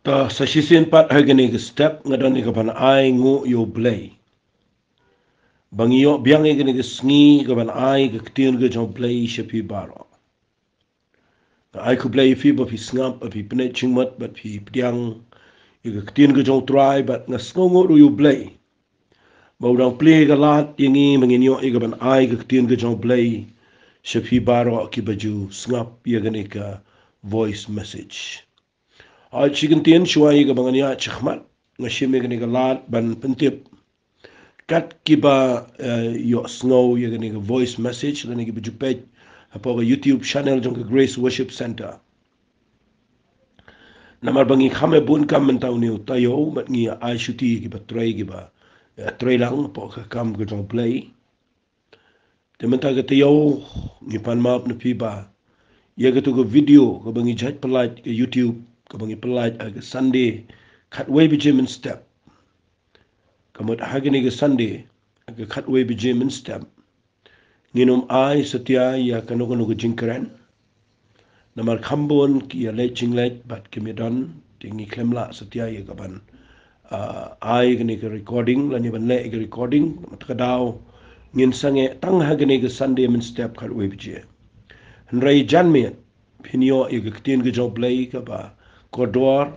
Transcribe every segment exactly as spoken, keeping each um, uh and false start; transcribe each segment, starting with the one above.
Ta sa shisien pat ha kane ka step nga don ïa ka ban ai nguh ïa U Blei ba ngi ïoh biang ïa kane ka sngi ka ban ai ka ktien ka jong U Blei sha phi baroh. Nga ai khublei ïa phi ba phi sngap, ba phi pynïaid jingmut, ba phi pdiang ïa ka ktien ka jong U Trai, bad nga sngewnguh ruh ïa U Blei ba u dang plie ïa ka lad ïa ngi ba ngin ïoh ïa ka ban ai ka ktien ka jong U Blei sha phi baroh kiba ju sngap ïa kane ka voice message. Hooid, shi kyntien shuwa ïa kaba ngan ïaid shakhmat, nga shim ïa kane ka lad ban pyntip kat kiba, eh, ïohsngew ïa kane ka voice message lane kiba ju peit hapoh ka YouTube channel jong ka Grace Worship Centre. Namar ba ngi kham ïa bun kam mynta une u taïew, bad ngi ai shuti kiba trei, kiba, eh, trei lang hapoh ka kam ka jong U Blei. Te mynta ka taïew ngi pan map na phi ba ïa katu ka video kaba ngi jait pyllait ka YouTube, kaba ngi pyllait ha ka Sunday khatwei baje mynstep. Ka mut ha kane ka Sunday ha ka khatwei baje mynstep ngin ym ai satia ïa kano kano ka jingkren. Namar kham bun ki ïaleit jingleit bad kim ïadon, te ngi khlem lah satia ïa ka ban, ah, ai kane ka recording lane ban leh ka recording. Namar kata ka daw ngin sangeh tang ha kane ka Sunday mynstep khatwei baje. Hynrei janmiet phin ïoh ïa ka ktien ka jong U Blei kaba kordor,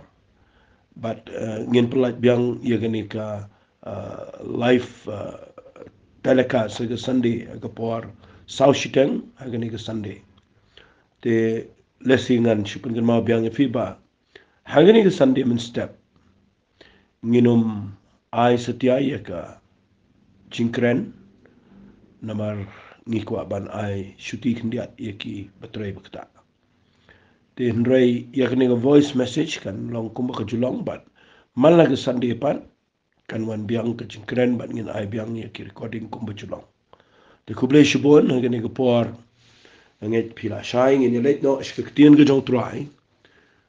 bad, eh, ngin pyllait biang ïa kane ka, eh, live, eh, telecast ha ka Sunday ha ka por saw shiteng ha kane ka Sunday. Te lehse ngan shu pynkynmaw biang ïa phi ba ha kane ka Sunday mynstep ngin ym ai satia ïa ka jingkren, namar ngi kwah ban ai shuti khyndiat ïa kiba trei ba ktah. Te hynrei ïa kane ka voice message kan long kumba ka ju long, bad man la ka Sunday pat kan wan biang ka jingkren bad ngin ai biang ïa ki recording kumba ju long. Te khublei shibun ha kane ka por. Nga ngeit phi la shai, ngin ïaleit noh sha ka ktien ka jong U Trai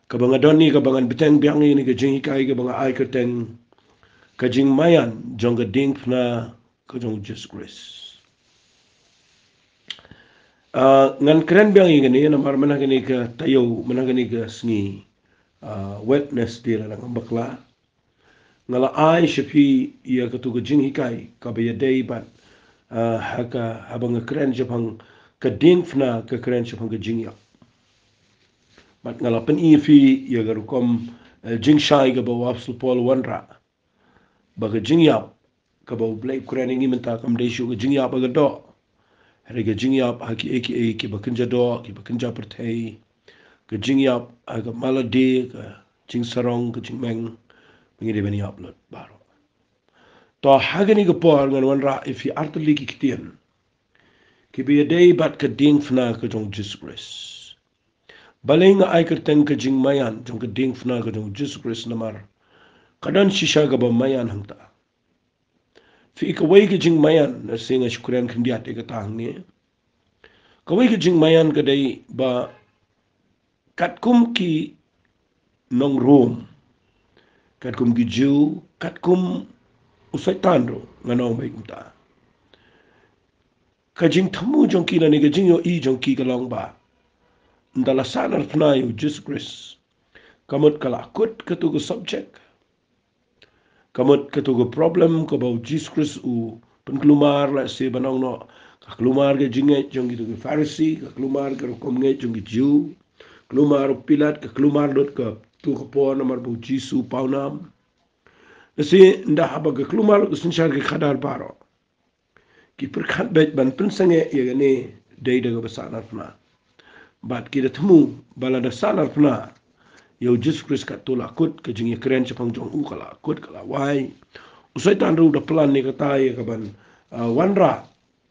kaba nga don ne kaba ngan bteng biang ïa kane ka jinghikai kaba nga ai kyrteng ka jingmaïan jong ka diengphna ka jong U Jisu Khrist. Ah, ngan kren biang ïa kane namar mynta kane ka taïew, mynta kane ka sngi, ah, Wednesday lada ngam bakla, nga la ai sha phi ïa katu ka jinghikai kaba ïadei bad, ah, ha ka, haba nga kren shaphang ka diengphna ka kren shaphang ka jingïap. Bad nga la pyni ïa phi ïa ka rukom, eh, jingshai kaba u Apostol Paul u wanrah ba ka jingïap kaba U Blei u kren ïa ngi mynta kam dei shuh ka jingïap ha ka doh, hynrei ka jingïap ha kiei kiei kiba kynja doh, kiba kynja pyrthei, ka jingïap ha ka malade, ka jingsarong, ka jingmeng, ba ngi dei ban ïap lut baroh. To ha kane ka por ngan wanrah ïa phi artylli ki ktien kiba ïadei bad ka diengphna ka jong U Jisu Khrist. Balei nga ai kyrteng ka jingmaïan jong ka diengphna ka jong U Jisu Khrist namar ka don shisha kaba maïan hangta. Phi i, kawei ka jingmaïan, lehse nga shu kren khyndiat ïa kata hangne. Kawei ka jingmaïan ka dei ba katkum ki nong Rom, katkum ki Jiw, katkum u Soitan ruh, ngan ong beit kumta, ka jingthmu jong ki lane ka jingïohi jong ki ka long ba ynda la sahnarphna ïa U Jisu Khrist, ka mut ka la kut katu ka subject. Ka mut katu ka problem kaba U Jisu Khrist u pynkulmar, lehse ban ong noh, ka kulmar ka jingngeit jong kitu ki Pharisi, ka kulmar ka rukom ngeit jong ki Jiw, kulmar u Pilat, ka kulmar lut katu ka por namar ba U Jisu u pawnam. Lehse ynda haba ka kulmar lut ka synshar ki khadar baroh, ki pyrkhat beit ban pynsangeh ïa kane dei da kaba sahnarphna. Bad ki da thmu ba lada sahnarphna ïa U Jisu Khrist katto la kut, ka jingïakren shaphang jong u ka la kut, ka la wai. U Soitan ruh u da plan ïa kata, ïa ka ban, ah, wanrah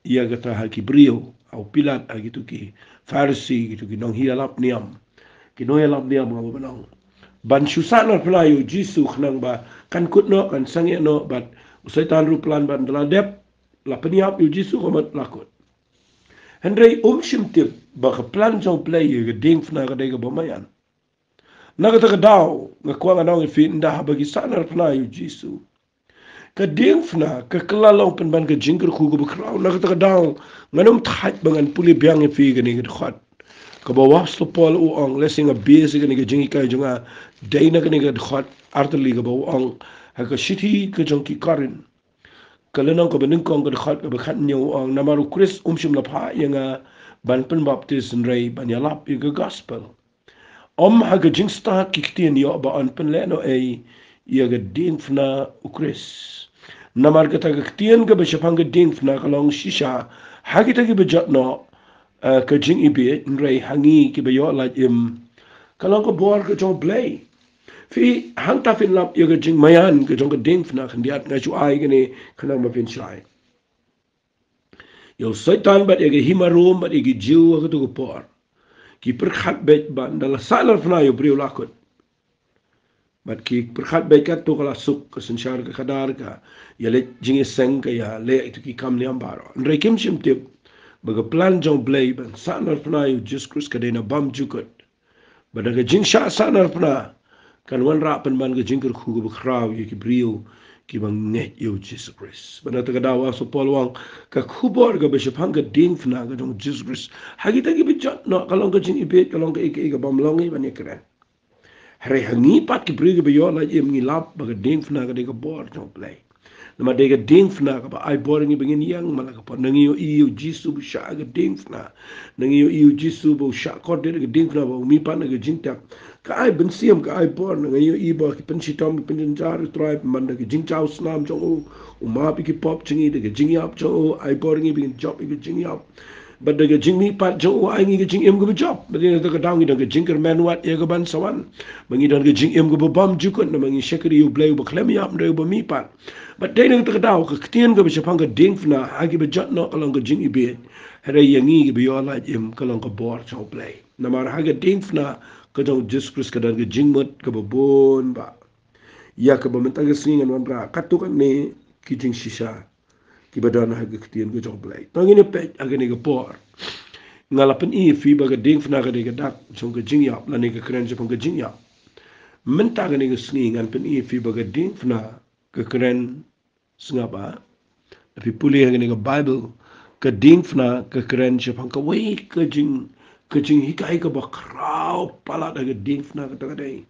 ïa kata ha ki briew, ha u Pilat, ha kitu ki Pharisi, kitu ki nongïalap niam. Ki nongïalap niam, nga ba ban ong, ban shu sahnarphna ïa U Jisu khnang ba kan kut noh, kan sangeh noh, bad u Soitan ruh u plan ba ynda la dep, la pynïap ïa U Jisu ka mut la kut. Hynrei um shym tip ba ka plan jong U Blei ïa ka diengphna ka dei kaba maïan. Na kata ka daw nga kwah ngan ong ïa phi, ynda haba ki sahnarphna ïa U Jisu, ka diengphna ka kylla long pynban ka jingkyrkhu kaba khraw. Na kata ka daw ngan ym thait ba ngan pule biang ïa phi kane ka dkhot. Kaba u Apostol Paul u ong, lehse nga base ïa kane ka jinghikai jong nga dei na kane ka dkhot artylli kaba u ong ha ka shithi ka jong ki Korinth, ka lynnong kaba nyngkong, ka dkhot kaba khathynñiew, u ong, namar u Khrist um shym la phah ïa nga ban pynbaptis hynrei ban ïalap ïa ka gospel. Ym ha ka jingstad ki ktien ïoh ba yn pynleh noh ei ïa ka diengphna u Khrist. Namar kata ka ktien kaba shaphang ka diengphna ka long shisha ha kita kiba jot noh, eh, ka jingibit, hynrei ha ngi kiba ïoh lait im ka long ka bor ka jong U Blei. Phi, hangta phin lap ïa ka jingmaïan ka jong ka diengphna khyndiat, nga shu ai kane khnang ba phin shai. Ïa u Soitan bad ïa ka hima Rom bad ïa ki Jiw ha kato ka por ki pyrkhat beit ba ynda la sahnarphna ïa u briew la kut. Bad ki pyrkhat beit kato ka la suk, ka synshar ka khadar, ka ïaleit jingïaseng, ka ïaleh ïa kito ki kam niam baroh. Hynrei kim shym tip ba ka plan jong U Blei ban sahnarphna ïa u Jisu Khrist ka dei na bymjukut. Bad da ka jingshah sahnarphna kan wanrah pynban ka jingkyrkhu kaba khraw ïa ki briew kiba ngeit ïa u Jisu Khrist. Bad na kata ka daw u Apostol Paul u ong, ka khubor kaba shaphang ka diengphna ka jong u Jisu Khrist ha kita kiba jot noh ka long ka jingibit, ka long kaei kaei kaba ym long ei ban ïakren. Hynrei ha ngi pat ki briew kiba ïoh lait im ngi lap ba ka diengphna ka dei ka bor jong U Blei. Namar dei ka diengphna kaba ai bor ïa ngi ba ngin ïeng man la ka por. Ynda ngi ïohi ïa u Jisu ba u shah ha ka diengphna, ynda ngi ïohi ïa u Jisu ba u shah kordit ha ka diengphna, ba u mihpat na ka jingtep, ka ai bynsiam, ka ai bor. Ynda ngi ïohi ba ki pynshitom, ki pynjynjar, u Trai, man da ka jingjaw snam jong u, u map ïa ki pop jong ngi, da ka jingïap jong u, ai bor ïa ngi ba ngin jop ïa ka jingïap. Bad da ka jingmihpat jong u ai ngi ka jingim kaba jop. Bad ïa kata ka daw ngi don ka jingkyrmen wat ïa ka ban sa wan. Ba ngi don ka jingim kaba bymjukut namar ngi shakri ïa U Blei uba khlem ïap hynrei uba mihpat. Bad dei na kata ka daw ka ktien kaba shaphang ka diengphna ha kiba jot noh ka long ka jingibit. Hynrei ïa ngi kiba ïoh lait im ka long ka bor jong U Blei. Namar ha ka diengphna ka jong u Jisu Khrist ka don ka jingmut kaba bun bah. Ïa kaba mynta ka sngi ngan wanrah katto katne ki jingshisha kiba don ha ka ktien ka jong U Blei. To ngin ïa peit ha kane ka por. Nga la pyni ïa phi ba ka diengphna ka dei ka dak jong ka jingïap lane ka kren shaphang ka jingïap. Mynta kane ka sngi ngan pyni ïa phi ba ka diengphna ka kren, sngap ah, lada phi pule ha kane ka Baibl, ka diengphna ka kren shaphang kawei ka jing, ka jinghikai kaba khraw palat ha ka diengphna kata ka dei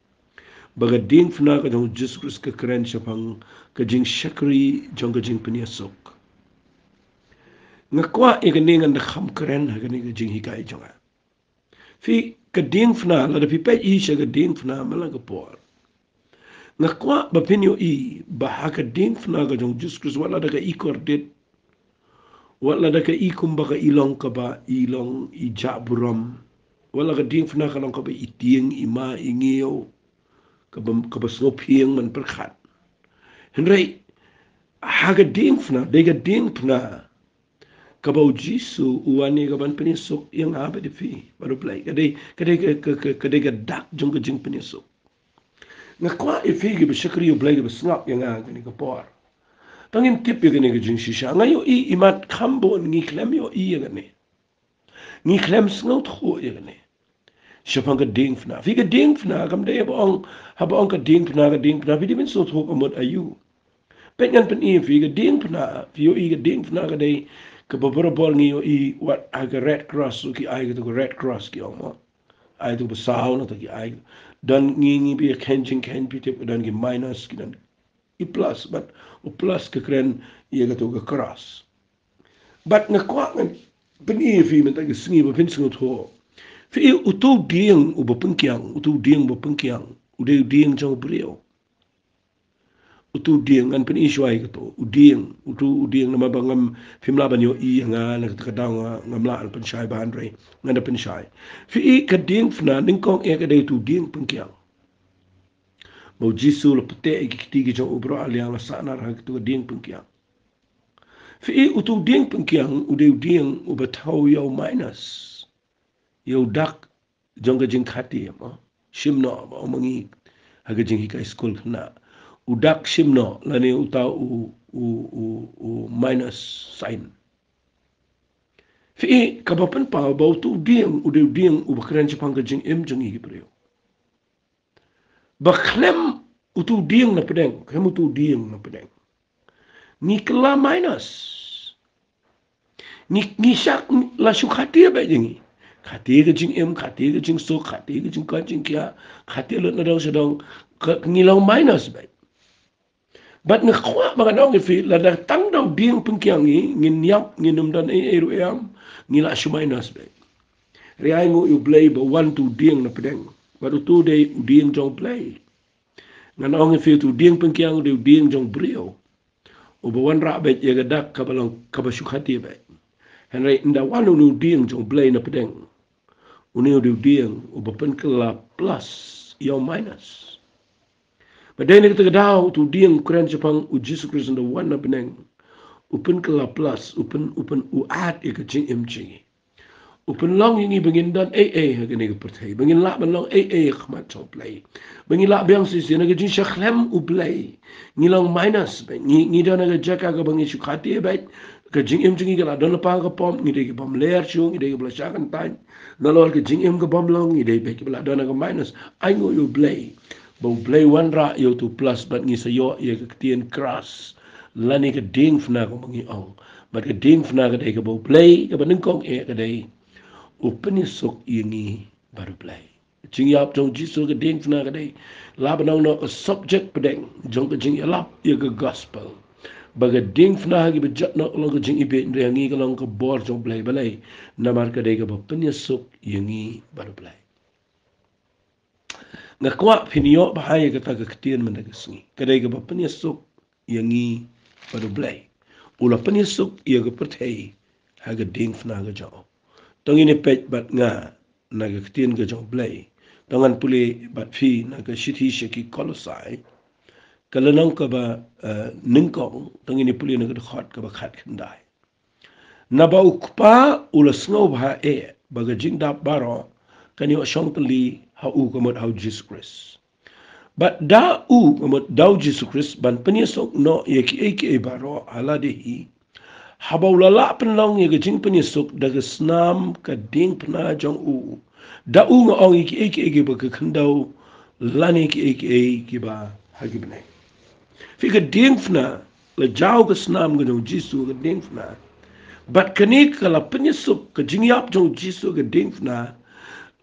ba ka diengphna ka jong u Jisu Khrist ka kren shaphang ka jingshakri jong ka jingpynïasuk. Nga kwah ïa kane ngan da kham kren ha kane ka jinghikai jong nga. Phi, ka diengphna, lada phi peit ïa sha ka diengphna man la ka por, nga kwah ba phin ïohi ba ha ka diengphna ka jong u Jisu Khrist, wat lada ka i kordit, wat lada ka i kumba ka i long kaba i long i jah burom, wat lada ka diengphna ka long kaba i tieng i ma i ngiew, kaba, kaba sngewphieng man pyrkhat. Hynrei ha ka diengphna, dei ka diengphna kaba u Jisu u wan ïa ka ban pynïasuk ïa nga bad ïa phi bad U Blei. Ka dei, ka dei ka, ka, ka, ka dei ka dak jong ka jingpynïasuk. Nga kwah ïa phi kiba shakri U Blei kiba sngap ïa nga ha kane ka por, to ngin tip ïa kane ka jingshisha. Nga ïohi imat kham bun ngi khlem ïohi ïa kane. Ngi khlem sngewthuh ïa kane shaphang ka diengphna. Phi, ka diengphna kam dei haba ong, haba ong ka diengphna, ka diengphna, phi dei ban sngewthuh ka mut aïu. Peit ngan pyni ïa phi ka diengphna, phi ïohi ka diengphna ka dei kaba barabor ngi ïohi wat ha ka Red Cross, ki ai kato ka Red Cross ki ong mo. Ai kato ba saw na to ki ai. Don ngi, ngi ba ïa kheiñ jingkheiñ phi tip ka don ki minus, ki don i plus, bad u plus ka kren ïa kato ka cross. Bad nga kwah ngan pyni ïa phi mynta ka sngi ba phin sngewthuh. Phi, uto u dieng uba pynkiang, uto u dieng uba pynkiang u dei u dieng jong u briew. Uto u dieng, ngan pyni shuwa ïa kato u dieng, uto u dieng, namar ba ngam, phim lah ban ïohi ïa nga, na kata ka daw nga, ngam lah ban pynshai ba hynrei ngan da pynshai. Phi, ka diengphna nyngkong eh ka dei uto u dieng pynkiang ba u Jisu u la pynteh ïa ki kti ki jong u baroh ha liang, la sahnar ha kato ka dieng pynkiang. Phi, uto u dieng pynkiang u dei u dieng uba thew ïa u minus, ïa u dak jong ka jingkhati mo. Shim noh, ba ong ma ngi ha ka jinghikai skul khynnah, u dak shim noh lane uta u, u, u, u minus sign. Phi, kaba pynpaw ba uto u dieng u dei u dieng uba kren shaphang ka jingim jong ngi ki briew. Ba khlem uto u dieng na pdeng, khlem uto u dieng na pdeng, ngi kylla minus. Ngi, ngi shah la shu khati beit ïa ngi. Kate ka jingim, kate ka jingsuk, kate ka jingkoit jingkhiah, kate lut na dong sha dong, ka ngi long minus beit. Bad nga kwah ba ngan ong ïa phi, lada tang da u dieng pynkiang ngi, ngin ïap, ngin ym don ei ei ruh ïam, ngi lah shu minus beit. Hynrei ai nguh ïa u Blei ba wan uto u dieng na pdeng. Bad uto u dei u dieng jong u Blei. Ngan ong ïa phi, uto u dieng pynkiang u dei u dieng jong u briew uba wanrah beit ïa ka dak kaba long kaba shu khatia beit. Hynrei ynda wan une u dieng jong u Blei na pdeng, une u dei u dieng uba pynkylla plus ïa u minus. Bad dei na kata ka daw uto u dieng u kren shaphang u Jisu Khrist ynda u wan na bneng, u pynkylla plus, u pyn, u pyn, u add ïa ka jingim jong ngi. U pynlong ïa ngi ba ngin don ei ei ha kane ka pyrthei, ba ngin lah ban long ei ei ha khmat jong u Blei, ba ngin lah biang shisha na ka jingshah khlem u Blei. Ngi long minus beit, ngi, ngi don ha ka jaka kaba ngi shu khatia beit. Ka jingim jong ngi ka la don lypa ka pop, ngi dei ki bym ler shuh, ngi dei kiba la shah kyntait. Nalor ka jingim ka bym long, ngi dei beit kiba la don ha ka minus. Ai nguh ïa u Blei ba u Blei u wanrah ïa uto u plus bad ngi sa ïoh ïa ka ktien kras lane ka diengphna kumba ngi ong. Bad ka diengphna ka dei kaba u Blei, kaba nyngkong eh ka dei u pynïasuk ïa ngi bad u Blei. Ka jingïap jong u Jisu, ka diengphna ka dei, lah ban ong, noh ka subject pdeng jong ka jingïalap ïa ka gospel. Ba ka diengphna ha kiba jot noh ka long ka jingibit, hynrei ha ngi ka long ka bor jong u Blei. Balei? Namar ka dei kaba pynïasuk ïa ngi bad u Blei. Nga kwah phin ïoh bha ïa kata ka ktien mynta ka sngi. Ka dei kaba pynïasuk ïa ngi bad u Blei. U la pynïasuk ïa ka pyrthei ha ka diengphna ka jong u. To ngin ïa peit bad nga na ka ktien ka jong u Blei. To ngan pule bad phi na ka shithi sha ki Kolosai, ka lynnong kaba, eh, nyngkong, to ngin ïa pule na ka dkhot kaba khatkhyndai. Naba u Kpa u la sngewbha eh ba ka jingdap baroh kan ïoh shong tylli ha u, ka mut ha u Jisu Khrist. Bad da u, ka mut da u Jisu Khrist, ban pynïasuk noh ïa kiei kiei baroh ha lade hi. Haba u la lah pynlong ïa ka jingpynïasuk da ka snam ka diengphna jong u. Da u, nga ong, ïa kiei kiei kiba ka khyndew lane kiei kiei kiba ha ki bneng. Phi, ka diengphna, la jaw ka snam ka jong u Jisu ka diengphna. Bad kane ka la pynïasuk, ka jingïap jong u Jisu ka diengphna,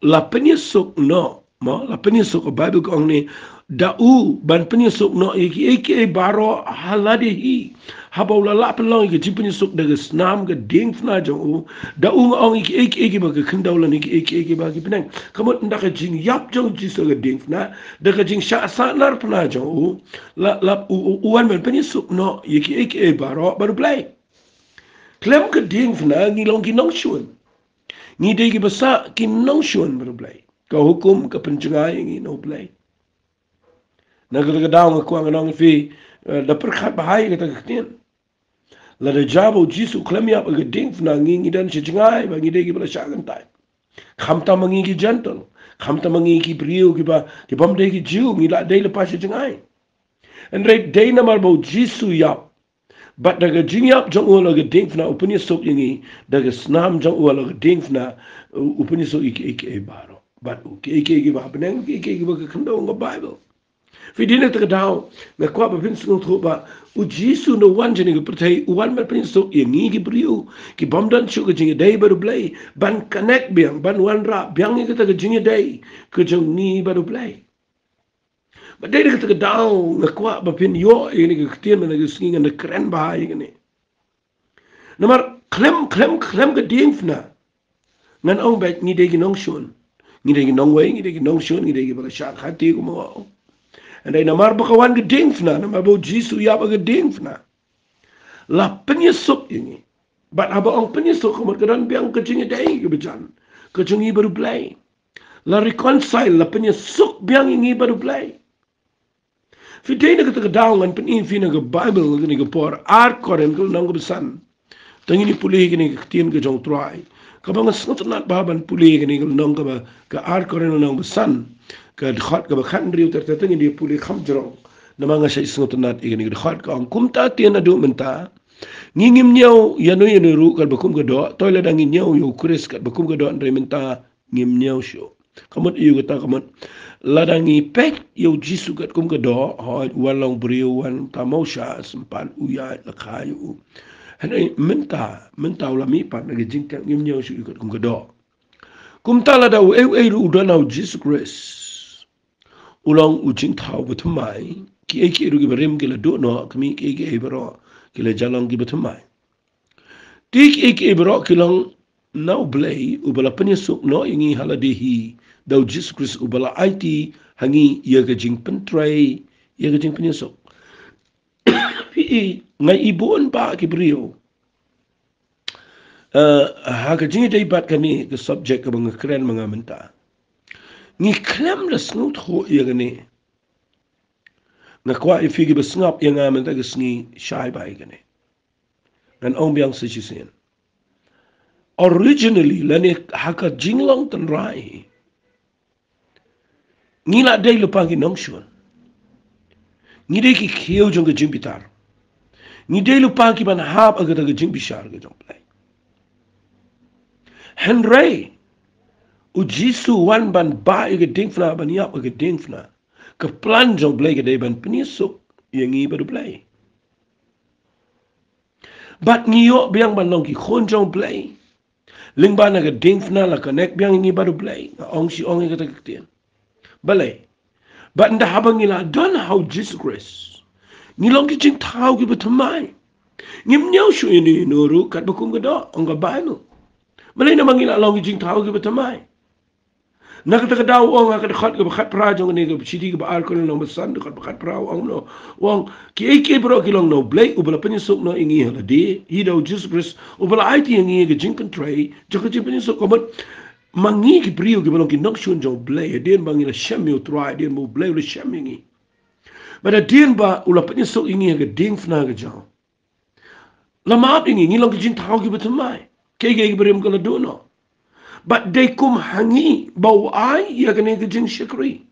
la pynïasuk noh, mo, la pynïasuk, ka Baibl ka ong ne, da u, ban pynïasuk noh ïa kiei kiei baroh ha lade hi. Haba u la lah pynlong ïa ka jingpynïasuk da ka snam ka diengphna jong u, da u, nga ong, ïa kiei kiei kiba ka khyndew lane kiei kiei kiba ha ki bneng. Ka mut ynda ka jingïap jong u Jisu ka diengphna, da ka jingshah sahnarphna jong u, la, la u, u, u wan ban pynïasuk noh ïa kiei kiei baroh bad u Blei. Khlem ka diengphna ngi long ki nongshun. Ngi dei kiba sah ki nongshun bad u Blei. Ka hukum ka pynjngai ïa ngi na u Blei. Na kata ka daw nga kwah ngan ong ïa phi, eh, da pyrkhat bha ïa kata ka ktien. Lada jaw ba u Jisu khlem ïap ha ka diengphna, ngi, ngi don sha jngai ba ngi dei kiba la shah kyntait. Khamtam ma ngi ki Jentil, khamtam ma ngi ki briew kiba, ki bym dei ki Jiw, ngi la dei lypa sha jngai. Hynrei dei namar ba u Jisu ïap, bad da ka jingïap jong u la ka diengphna, u pynïasuk ïa ngi, da ka snam jong u la ka diengphna, u, u pynïasuk ïa kiei kiei baroh. Bad u, kiei kiei kiba ha bneng, kiei kiei kiba ka khyndew, ong ka Baibl. Phi, dei na kata ka daw nga kwah ba phin sngewthuh ba u Jisu ynda u wan sha kane ka pyrthei, u wan ban pynïasuk ïa ngi ki briew ki bym don shuh ka jingïadei bad u Blei, ban connect biang, ban wanrah biang ïa kata ka jingïadei ka jong ngi bad u Blei. Bad dei na kata ka daw nga kwah ba phin ïoh ïa kane ka ktien mynta ka sngi, ngan da kren bha ïa kane. Namar khlem, khlem, khlem ka diengphna, ngan ong beit ngi dei ki nongshun. Ngi dei ki nongwei, ngi dei ki nongshun, ngi dei kiba la shah khatia kumba nga ong. Hynrei namar ba ka wan ka diengphna, namar ba u Jisu u ïap ha ka diengphna, la pynïasuk ïa ngi. Bad haba ong pynïasuk, ka mut ka don biang ka jingïadei kaba jan ka jong ngi bad u Blei. La reconcile, la pynïasuk biang ïa ngi bad u Blei. Phi, dei na kata ka daw ngan pyni ïa phi na ka Baibl kane ka por, Ar Korinth ka lynnong kaba san. To ngin ïa pule kane ka ktien ka jong u Trai, kaba nga sngewtynnat bha ban pule kane ka lynnong kaba, ka Ar Korinth lynnong ba san, ka dkhot kaba khathynriew ter ter. To ngin ïa pule kham jrong, namar nga shait sngewtynnat ïa kane ka dkhot. Ka ong kumta, te naduh mynta ngi ngim ñiew ïano ïano ruh katba kum ka doh. To lada ngi ñiew ïa u Khrist katba kum ka doh, hynrei mynta ngim ñiew shuh. Ka mut aïu kata? Ka mut lada ngi peit ïa u Jisu katkum ka doh, hooid, u wan long briew, u wan tam, u shah sympat, u ïaid, la kha ïa u. Hynrei mynta, mynta u la mihpat na ka jingtep, ngim ñiew shuh ïa u katkum ka doh. Kumta lada uei uei ruh u don ha u Jisu Khrist, u long u jingthaw ba thymmai. Kiei kiei ruh kiba rim ki la duh noh, kmie kiei kiei baroh ki la ïalong kiba thymmai. Te kiei kiei baroh ki long na u Blei uba la pynïasuk noh ïa ngi ha lade hi da u Jisu Khrist uba la aiti ha ngi ïa ka jingpyntrei, ïa ka jingpynïasuk. Phi i, nga i bun bah ki briew, eh, ha ka jingïadei bad kane ka subject kaba nga kren ma nga mynta. Ngi khlem da sngewthuh ïa kane. Nga kwah ïa phi kiba sngap ïa nga mynta ka sngi shai bha ïa kane. Ngan ong biang sa shisien. Originally, lane ha ka jinglong tynrai, ngi la dei lypa ki nongshun. Ngi dei ki khiew jong ka jingbitar. Ngi dei lypa kiban hap ha kata ka jingbishar ka jong U Blei. Hynrei u Jisu u wan ban bah ïa ka diengphna, ban ïap ïa ka diengphna. Ka plan jong U Blei ka dei ban pynïasuk ïa ngi bad U Blei. Bad ngi ïoh biang ban long ki khun jong U Blei. Lyngba na ka diengphna la connect biang ïa ngi bad U Blei. Nga ong shi ong ïa kata ka ktien. Balei? Bad ynda haba ngi la don ha u Jisu Khrist, ngi long ki jingthaw kiba thymmai. Ngim ñiew shuh ïano ïano ruh katba kum ka doh, ong ka Baibl. Balei? Namar ngi la long ki jingthaw kiba thymmai. Na kata ka daw u ong ha ka dkhot kaba khatphra jong kane ka shithi kaba ar Korinth lynnong ba san, dkhot ba khatphra u ong kumno? U ong, kiei kiei baroh ki long na U Blei uba la pynïasuk noh ïa ngi ha lade hi da u Jisu Khrist uba la aiti ha ngi ïa ka jingpyntrei jong ka jingpynïasuk. Ka mut ma ngi ki briew kiba long ki nongshun jong U Blei, hadien ba ngi la shem ïa U Trai, hadien ba U Blei u la shem ïa ngi, bad hadien ba u la pynïasuk ïa ngi ha ka diengphna ka jong u, la map ïa ngi, ngi long ki jingthaw kiba thymmai. Kiei kiei kiba rim ka la duh noh. Bad dei kum ha ngi ba u ai ïa kane ka jingshakri.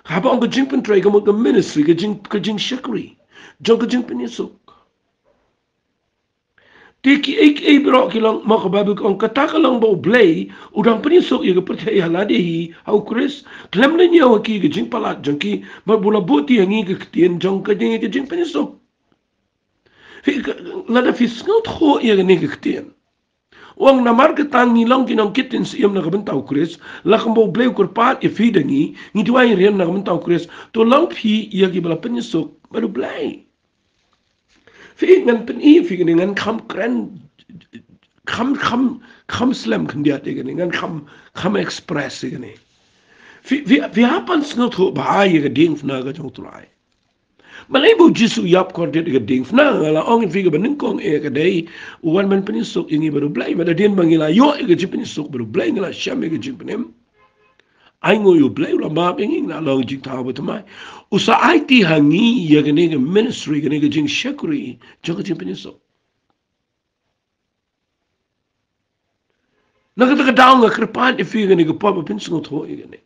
Haba ong ka jingpyntrei ka mut ka ministry, ka jing, ka jingshakri jong ka jingpynïasuk. Te kiei kiei baroh ki long, ma ka Baibl ka ong kata ka long ba U Blei u dang pynïasuk ïa ka pyrthei ha lade hi ha u Khrist, khlem da ñiew ha ki ka jingpalat jong ki, bad ba u la buh ti ha ngi ka ktien jong ka jing, ka jingpynïasuk. Phi, ka, lada phi sngewthuh ïa kane ka ktien. U ong namar kata ngi long ki nongkit ktien siem na ka bynta u Khrist, la kumba U Blei u kyrpad ïa phi da ngi, ngi duwai riam na ka bynta u Khrist, to long phi ïa kiba la pynïasuk bad U Blei. Phi, ngan pyni phi kane, ngan kham kren, kham, kham, kham slem khyndiat ïa kane, ngan kham, kham express ïa kane. Phi, phi, phi hap ban sngewthuh bha ïa ka diengphna ka jong U Trai. Balei ba u Jisu u ïap kordit ïa ka diengphna? Nga la ong ïa phi kaba nyngkong eh ka dei u wan ban pynïasuk ïa ngi bad U Blei. Bad hadien ba ngi la ïoh ïa ka jingpynïasuk bad U Blei, ngi la shem ïa ka jingpynim. Ainguh ïa U Blei u la map ïa ngi, ngi la long jingthaw ba thymmai. U sa aiti ha ngi ïa kane ka ministry, kane ka jingshakri jong ka jingpynïasuk. Na kata ka daw nga kyrpad ïa phi kane ka por ba phin sngewthuh ïa kane.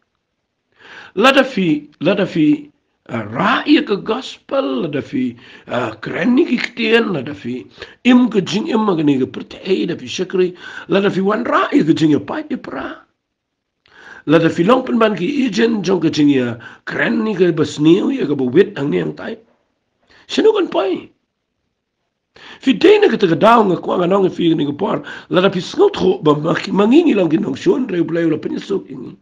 Lada phi, lada phi, ah, rah ïa ka gospel, lada phi, ah, kren ïa ki ktien, lada phi im ka jingim ha kane ka pyrthei, lada phi shakri, lada phi wanrah ïa ka jingïapait ïapra, lada phi long pynban ki agent jong ka jingïakren ïa kaba sniew, ïa kaba wit hangne hangtai, shano kan poi? Phi dei na kata ka daw nga kwah ngan ong ïa phi kane ka por, lada phi sngewthuh ba ma, ma ngi ngi long ki nongshun, hynrei U Blei u la pynïasuk ïa ngi.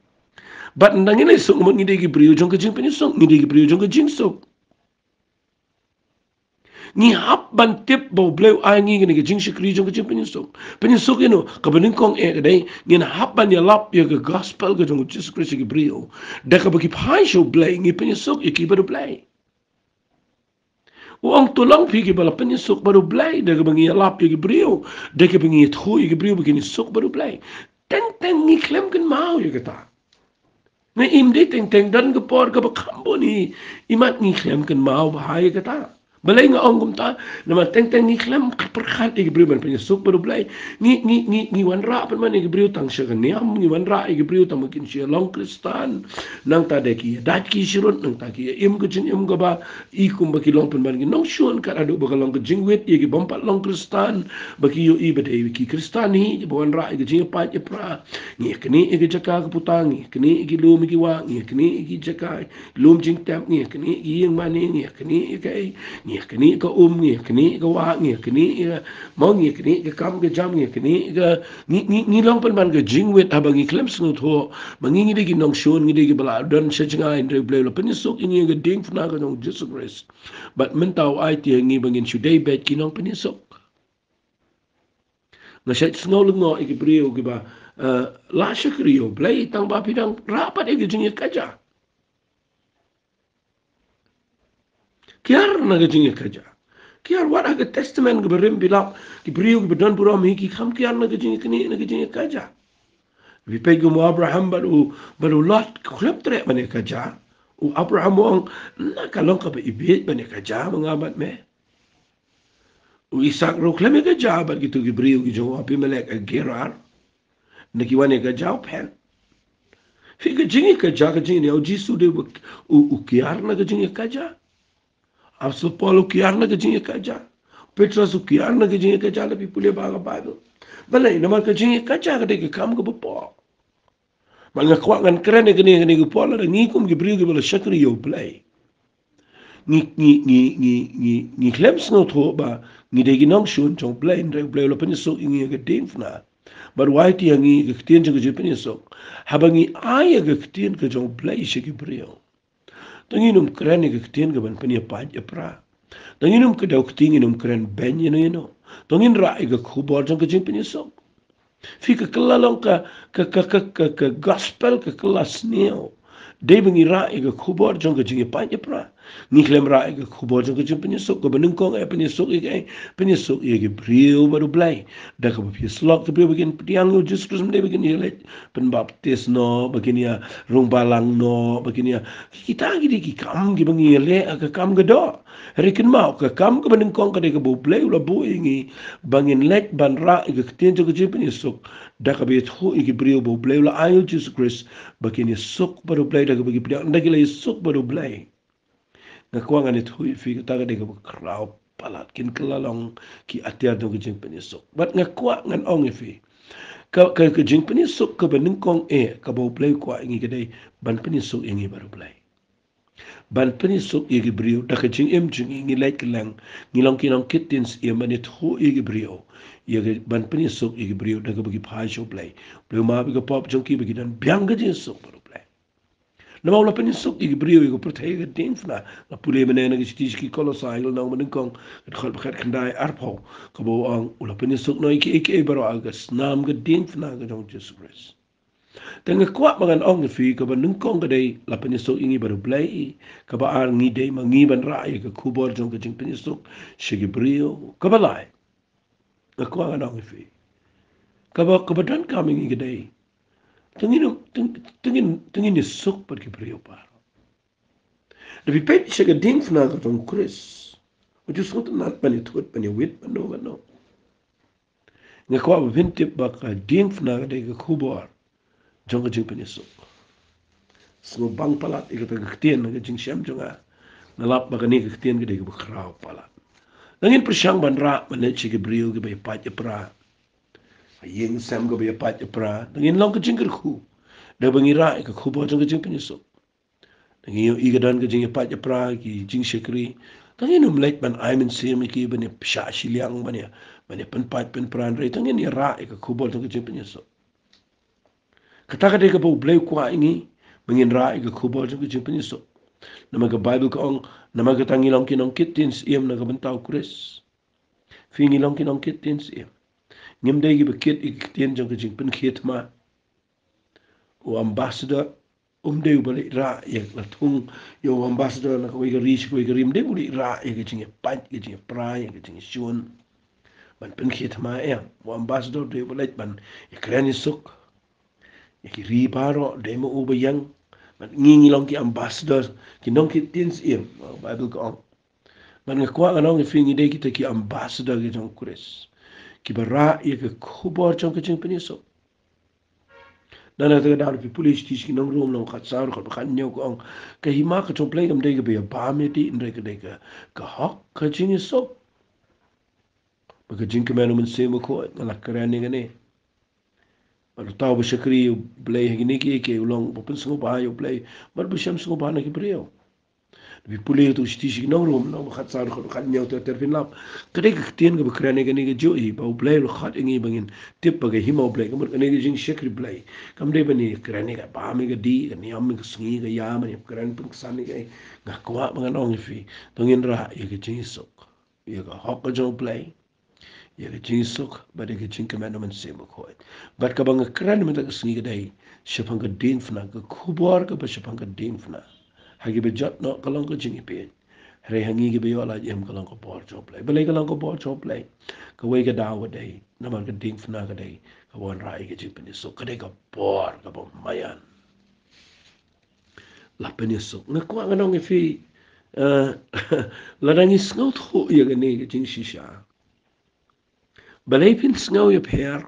Bad ynda ngi la ïasuk, mut ngi dei ki briew jong ka jingpynïasuk, ngi dei ki briew jong ka jingsuk. Ngi hap ban tip ba U Blei u ai ngi kane ka jingshakri jong ka jingpynïasuk. Pynïasuk ïano? Kaba nyngkong eh ka dei ngin hap ban ïalap ïa ka gospel ka jong u Jisu Khrist ïa ki briew. Da kaba ki phai sha U Blei ngi pynïasuk ïa ki bad U Blei. U ong to long phi kiba la pynïasuk bad U Blei, da kaba ngi ïalap ïa ki briew, da kaba ngi ïathuh ïa ki briew ba kin ïasuk bad U Blei. Teng teng ngi khlem kynmaw ïa kata. Nga im dei teng teng don ka por kaba kham bun hi, imat ngi khlem kynmaw bha ïa kata. Balei nga ong kumta? Namar teng teng ngi khlem pyrkhat ïa ki briew ban pynïasuk bad U Blei. Ngi, ngi, ngi, ngi wanrah pynban ïa ki briew tang sha ka niam, ngi wanrah ïa ki briew tang ba kin shu long Khristan. Nangta da ki ïadait ki syrut, nangta ki ïa im ka jingim kaba i kumba ki long pynban ki nongshun, kat haduh ba ka long ka jingwit ïa ki bym pat long Khristan, ba ki ïohi ba dei ki Khristan hi, ba wanrah ïa ka jingïapait ïapra. Ngi ïa knieh ïa ka jaka ka puta, ngi ïa knieh ïa ki lum ïa ki wah, ngi ïa knieh ïa ki jaka lum jingtep, ngi ïa knieh ïa ki ïing mane, ngi ïa knieh ïa kaei, ngi Ngi knieh ka um, ngi knieh ka wah, ngi knieh ka mong, ngi knieh ka kam ka jam, ngi knieh ka, ngi, ngi, ngi long pynban ka jingwit haba ngi khlem sngewthuh ba ngi, ngi dei ki nongshun, ngi dei kiba la don sha jngai, hynrei U Blei u la pynïasuk ïa ngi ha ka diengphna ka jong U Jisu Khrist. Bad mynta u aiti ïa ngi ba ngin shu dei beit ki nongpynïasuk. Nga shait sngew lyngngoh ïa ki briew kiba, eh, la shakri ïa U Blei tang ba phi dang rah pat ïa ka jingïakajia. Kiar na ka jingïakajia. Kiar wat ha ka Testament kaba rim phi lap, ki briew kiba don burom hi ki kham kiar na ka jingïaknieh, na ka jingïakajia. Phi peit kum u Abraham bad u, bad u Lot, ki khlem treh ban ïakajia. U Abraham u ong, na ka long kaba ibieit ban ïakajia ma nga bad me. U Isak ruh khlem ïakajia bad kito ki briew ki jong u Abimelek ha Gerar. Na ki wan ïakajia u pher. Phi, ka jingïakajia, ka jingïakajia, U Jisu dei u, u, u kiar na ka jingïakajia. Apostol Paul u kiar na ka jingïakajia. Petros u kiar na ka jingïakajia, lada phi pule bha ha ka Baibl. Balei? Namar ka jingïakajia ka dei ka kam kaba pop. Bad nga kwah ngan kren ïa kane, kane ka por lada ngi kum ki briew kiba la shakri ïa U Blei, ngi, ngi, ngi khlem sngewthuh ba ngi dei ki nongshun jong U Blei, hynrei U Blei u la pynïasuk ïa ngi ha ka diengphna. Bad u aiti ïa ngi ka ktien jong ka jingpynïasuk. Haba ngi ai ïa ka ktien ka jong U Blei sha ki briew, to ngin ym kren ïa ka ktien kaban pynïapait ïapra. To ngin ym kdew kti, ngin ym kren beiñ ïano ïano. To ngin rah ïa ka khubor jong ka jingpynïasuk. Phi, ka kylla long ka, ka, ka gospel, ka kylla sniew. Dei ba ngi rah ïa ka khubor jong ka jingïapait ïapra. Ngi khlem rah ïa ka khubor jong ka jingpynïasuk, kaba nyngkong eh pynïasuk ïa kaei? Pynïasuk ïa ki briew bad U Blei. Da kaba phi ïasyllok ki briew ba kin pdiang ïa U Jisu Khrist, ym dei ba kin ïaleit pynbaptis noh, ba kin ïa rung balang noh, ba kin ïa, kita ki dei ki kam kiba ngi ïaleh ha ka kam ka doh. Hynrei kynmaw, ka kam kaba nyngkong ka dei kaba U Blei u la buh ïa ngi, ba ngin leit ban rah ïa ka ktien jong ka jingpynïasuk, da kaba ïathuh ïa ki briew ba U Blei u la ai ïa U Jisu Khrist, ba kin ïasuk bad U Blei, da kaba ki pdiang, da ki la ïasuk bad U Blei. Nga kwah ngan ïathuh ïa phi, kata ka dei kaba khraw palat, kin kylla long ki atiar jong ka jingpynïasuk. Bad nga kwah ngan ong ïa phi, ka, ka, ka jingpynïasuk kaba nyngkong eh kaba U Blei u kwah ïa ngi ka dei ban pynïasuk ïa ngi bad U Blei. Ban pynïasuk ïa ki briew, da ka jingim jong ngi, ngi leit kylleng, ngi long ki nongkit ktien syiem ban ïathuh ïa ki briew. Ïa ka, ban pynïasuk ïa ki briew da kaba ki phai sha U Blei. U Blei u map ïa ka pop jong ki ba ki don biang ka jingïasuk bad U Blei. Namar u la pynïasuk ïa ki briew, ïa ka pyrthei ha ka diengphna. Nga pule mynne na ka shithi sha ki Kolosai, ka lynnong ba nyngkong, ka dkhot ba khatkhyndai, arphew, kaba u ong u la pynïasuk noh ïa kiei kiei baroh ha ka snam ka diengphna ka jong U Jisu Khrist. Te nga kwah ba ngan ong ïa phi, kaba nyngkong ka dei la pynïasuk ïa ngi bad U Blei, kaba ar ngi dei ma ngi ban rah ïa ka khubor jong ka jingpynïasuk sha ki briew, kaba lai. Nga kwah ngan ong ïa phi, kaba, kaba donkam ïa ngi ka dei, to ngin, to, to ngin, to ngin ïasuk bad ki briew baroh. Da phi peit sha ka diengphna ka jong U Khrist, u ju sngewtynnat ban ïathut, ban ïawit, ban no, ban no. Nga kwah ba phin tip ba ka diengphna ka dei ka khubor jong ka jingpynïasuk. Sngewbang palat ïa kata ka ktien ha ka jingshem jong nga. Nga lap ba kane ka ktien ka dei kaba khraw palat. Nangin pyrshang ban rah ban leit sha ki briew kiba ïapait ïapra, ha ïing sem kaba ïapait ïapra. Nangin long ka jingkyrkhu da ba ngi rah ïa ka khubor jong ka jingpynïasuk. Ngi ïohi ka don ka jingïapait ïapra, ki jingshakri. Tang ngin ym leit ban ai mynsiem ïa ki ban ïa pynshah shiliang, ban ïa, ban ïa pynpait pynpra, hynrei tang ngin ïa rah ïa ka khubor jong ka jingpynïasuk. Kata ka dei kaba U Blei u kwah ïa ngi, ba ngin rah ïa ka khubor jong ka jingpynïasuk. Namar ka Baibl ka ong, namar kata ngi long ki nongkit ktien syiem na ka bynta U Khrist. Phi, ngi long ki nongkit ktien syiem. Ngim dei kiba kit ïa ki ktien jong ka jingpynkhie thma. U ambassador um dei uba leit rah ïa, la thung ïa u ambassador na kawei ka ri sha kawei ka ri, um dei uba leit rah ïa ka jingïapait, ka jingïapra, ïa ka jingïashun ban pynkhie thma, em. U ambassador dei uba leit ban ïakren ïasuk ïa ki ri baroh, dei ma u ba ïeng. Bad ngi, ngi long ki ambassador, ki nongkit ktien syiem, Baibl ka ong. Bad nga kwah ngan ong ïa phi, ngi dei kita ki ambassador ki jong U Khrist, kiba rah ïa ka khubor jong ka jingpynïasuk. Nangta ka daw phi pule shithi sha ki nong Rom lynnong khatsaw, dkhot ba khathynñiew ka ong, ka hima ka jong U Blei kam dei kaba ïabam ïa ti, hynrei ka dei ka, ka hok ka jingïasuk. Ba ka jingkmen U Mynsiem Bakhuid, nga la kren ïa kane. Bad uta uba shakri ïa U Blei ha kine kiei kiei u long uba pynsngewbha ïa U Blei bad uba shem sngewbha na ki briew. Phi pule ïa kato ka shithi sha ki nong Rom, lynnong ba khatsaw, dkhot khathynñiew ter ter phin lap. Ka dei ka ktien kaba kren ïa kane kajuh hi, ba U Blei u la khot ïa ngi ba ngin tip ba ka hima U Blei, ka mut kane ka jingshakri Blei kam dei ban ïakren ïa ka bam ïa ka dih, ka niam ïa ka sngi, ka ïam, ban ïakren pynksan ïa ka. Nga kwah ba ngan ong ïa phi, to ngin rah ïa ka jingsuk, ïa ka hok ka jong U Blei, ïa ka jingsuk bad ïa ka jingkmen na U Mynsiem Bakhuid. Bad kaba nga kren mynta ka sngi ka dei shaphang ka diengphna, ka khubor kaba shaphang ka diengphna. Ha kiba jot noh ka long ka jingipeit, hynrei ha ngi kiba ïoh lad im ka long ka bor jong U Blei. Balei ka long ka bor jong U Blei? Kawei ka daw ka dei namar ka diengphna ka dei kaba wanrah ïa ka jingpynsuk, ka dei ka bor kaba maïan. La pynsuk. Nga kwah ngan ong ïa phi, eh, lada ngi sngewthuh ïa kane ka jingshisha, balei phin sngew ïapher?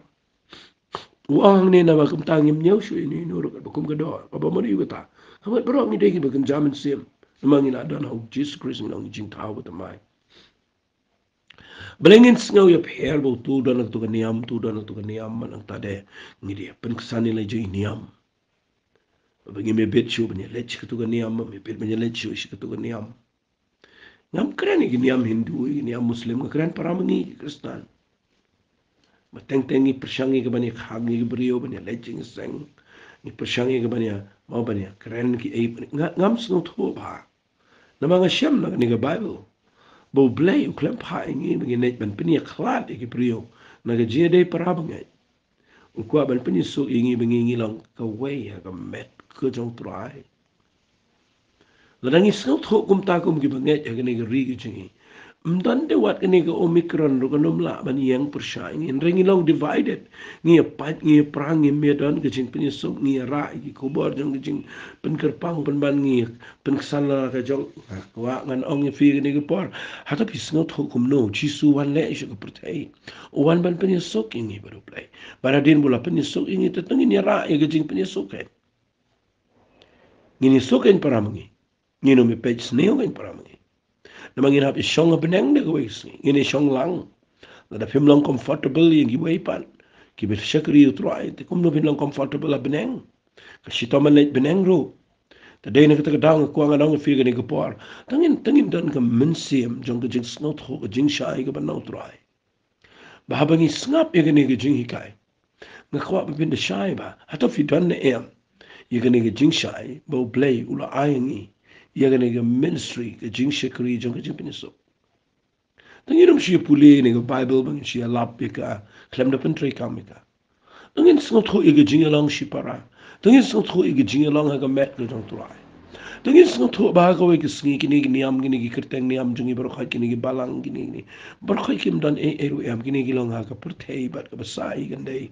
U ong hangne, namar kumta ngim ñiew shuh ïano ïano ruh katba kum ka doh, kaba mut ïa kata. Ka mut baroh ngi dei kiba kynja mynsiem, namar ngi la don ha U Jisu Khrist, ngi long jingthaw ba thymmai. Balei ngin sngew ïapher ba uto u don ha kato ka niam, uto u don ha kato ka niam, namar nangta de ngi dei pynksan ïa la jong i niam. Ba ngim ïabit shuh ban ïaleit sha kato ka niam, ngim ïabit ban ïaleit shuh sha kato ka niam. Ngam kren ïa ki niam Hindu, ïa ki niam Muslim, nga kren para ma ngi ki Khristan. Ba teng teng ngi pyrshang ïa ka ban ïakhang ïa ki briew, ban ïaleit jingïaseng. Ngi pyrshang ïa ka ban ïa, mo ban ïakren kiei, nga, ngam sngewthuh bha. Namar nga shem na kane ka Baibl ba U Blei u khlem phah ïa ngi ba ngin leit ban pynïakhlad ïa ki briew na ka jingïadei para bangeit. U kwah ban pynsuk ïa ngi ba ngi, ngi long kawei ha ka met ka jong U Trai. Lada ngi sngewthuh kumta kum ki bangeit ha kane ka ri ka jong ngi, ym don de wat kane ka Omicron ruh kan ym lah ban ïeng pyrshah ïa ngi, hynrei ngi long divided. Ngi ïapait, ngi ïapra, ngim ïadon ka jingpynsuk, ngi ïarah ïa ki khubor jong ka jingpynkyrpang pynban, ngi pynksan la ka jong. Nga kwah ngan ong ïa phi kane ka por, hato phi sngewthuh kumno? Jisu u wan leh sha ka pyrthei, u wan ban pynsuk ïa ngi bad U Blei. Bad hadien ba u la pynsuk ïa ngi, te to ngin ïarah ïa ka jingpynsuk, eh. Ngin ïasuk ïa para ma ngi. Ngin ym ïapeit sniew ïa para ma ngi. Namar ngin hap ïashong ha bneng da kawei ka sngi. Ngin ïashong lang. Lada phim long comfortable ïa kiwei pat, kiba shakri ïa U Trai, te kumno phin long comfortable ha bneng? Ka shitom ban leit bneng ruh. Te dei na kata ka daw nga kwah ngan ong ïa phi kane ka por, to ngin, to ngin don ka mynsiem jong ka jingsngewthuh, ka jingshai kaba na U Trai. Ba haba ngi sngap ïa kane ka jinghikai, nga kwah ba phin da shai bha. Hato phi don ne em ïa kane ka jingshai ba U Blei u la ai ïa ngi ïa kane ka ministry, ka jingshakri jong ka jingpynsuk? To ngin ym shu pule ïa kane ka Baibl, ba ngin shu ïalap ïa ka khlem da pyntreikam ïa ka. To ngin sngewthuh ïa ka jingïalong shipara. To ngin sngewthuh ïa ka jingïalong ha ka met ka jong U Trai. To ngin sngewthuh ba ha kawei ka sngi kine ki niam, kine ki kyrteng niam jong ngi baroh, kine ki balang, kine, kine baroh kim don ei ei ruh em, kine ki long ha ka pyrthei bad kaba sah ïa kane.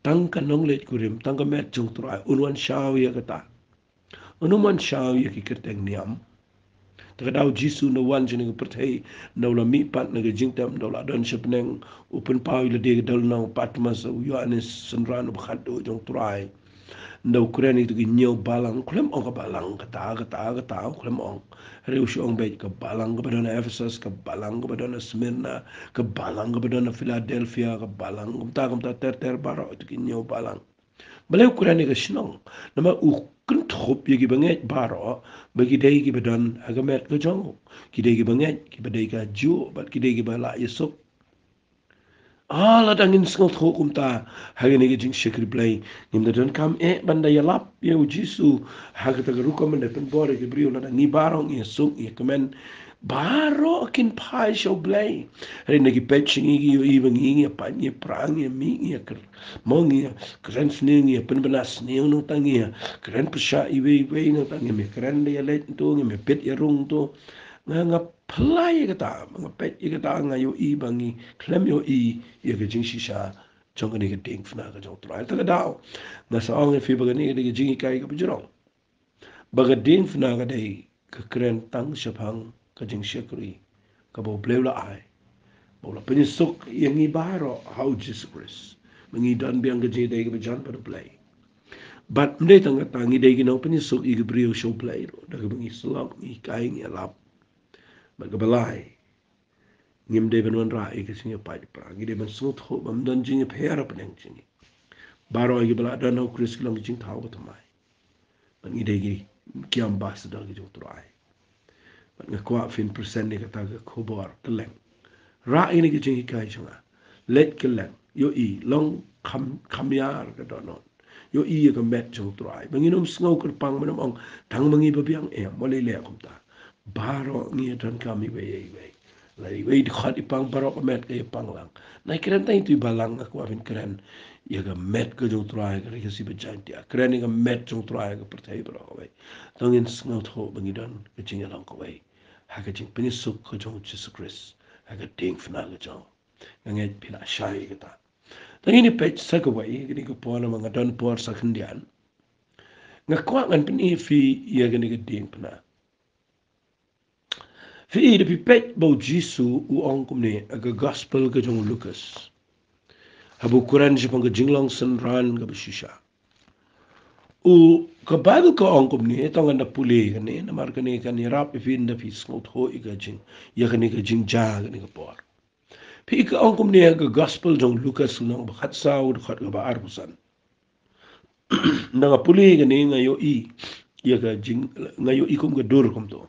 Tang ka nongleit kurim, tang ka met jong U Trai, un wan shaw ïa kata. Un ym wan shaw ïa ki kyrteng niam. Te ka daw Jisu ynda u wan sha kane ka pyrthei, ynda u la mihpat na ka jingtep, ynda u la don sha bneng, u pynpaw ïa lade ha ka dewlynnong Patmos, u Ïoannis synran uba khatduh jong U Trai. Ynda u kren ïa kito ki hynñiew balang, u khlem ong ka balang kata, kata, kata, u khlem ong. Hynrei u shu ong beit ka balang kaba don ha Ephesus, ka balang kaba don ha Smyrna, ka balang kaba don ha Philadelphia, ka balang kumta, kumta ter ter baroh kito ki hynñiew balang. Balei u kren ïa ka shnong? Namar u kynthup ïa ki bangeit baroh ba ki dei kiba don ha ka met ka jong u. Ki dei ki bangeit kiba dei kajuh bad ki dei kiba lah ïasuk. Ah, lada ngin sngewthuh kumta ha kane ka jingshakri Blei, ngim da donkam eh ban da ïalap ïa U Jisu ha kata ka rukom ban da pynbor ïa ki briew. Lada ngi baroh ngi ïasuk, ngi ïakmen, baroh kin phai sha U Blei. Hynrei ynda ki peit sha ngi, ki ïohi ba ngi, ngi ïapait, ngi ïapra, ngi ïamih, ngi ïakren, mo, ngi ïakren sniew, ngi ïapynbna sniew, nangta ngi ïakren pyrshah iwei iwei, nangta ngim ïakren da ïaleit hangto, ngim ïapit ïarung hangto. Nga, nga plie ïa kata, nga peit ïa kata, nga ïohi ba ngi khlem ïohi ïa ka jingshisha jong kane ka diengphna ka jong U Trai. Te ka daw nga sa ong ïa phi ba kane ka dei ka jinghikai kaba jrong. Ba ka diengphna ka dei ka kren tang shaphang ka jingshakri kaba U Blei u la ai, ba u la pynsuk ïa ngi baroh ha U Jisu Khrist, ba ngi don biang ka jingïadei kaba jan bad U Blei. Bad ym dei tang kata, ngi dei ki nongpynsuk ïa ki briew sha U Blei ruh da kaba ngi sylloh, ngi hikai, ngi ïalap. Bad kaba lai, ngim dei ban wanrah ïa ka jingïapait ïapra, ngi dei ban sngewthuh ba ym don jingïapher hapdeng jong ngi. Baroh kiba la don ha U Khrist ki long ki jingthaw ba thymmai. Bad ngi dei ki, ki ambassador ki jong U Trai. Bad nga kwah phin present ïa kata ka khubor kylleng. Rah ïa kine ki jinghikai jong nga. Leit kylleng. Ïohi, long kham, kham ïar ka dohnud. Ïohi ïa ka met jong U Trai. Ba ngin ym sngew kyrpang ban ym ong tang ma ngi ba biang, em, wat lei leh kumta. Baroh ngi ïa donkam iwei ïa iwei. La iwei i dkhot i pang, baroh ka met ka ïa pang lang. Nai kren tang ïa itu i balang, nga kwah phin kren ïa ka met ka jong U Trai ha ka Ri Khasi ba Jaiñtia. Kren ïa ka met jong U Trai ha ka pyrthei baroh kawei. To ngin sngewthuh ba ngi don ka jingïalong kawei ha ka jingpynsuk ka jong U Jisu Khrist ha ka diengphna ka jong u. Nga ngeit phi la shai ïa kata. To ngin ïa peit sa kawei, kane ka por namar nga don por sa khyndiat. Nga kwah ngan pyni ïa phi ïa kane ka diengphna. Phi i, da phi peit ba U Jisu u ong kumne ha ka gospel ka jong u Lukas, haba u kren shaphang ka jinglong synran kaba shisha. U, ka Baibl ka ong kumne, to ngan da pule kane, namar kane kan ïarap ïa phi ynda phi sngewthuh ïa ka jing, ïa kane ka jingjia kane ka por. Phi i, ka ong kumne ha ka gospel jong u Lukas lynnong ba khatsaw, dkhot kaba arphew san. Ynda nga pule kane nga ïohi ïa ka jing, nga ïohi kum ka dur kumto.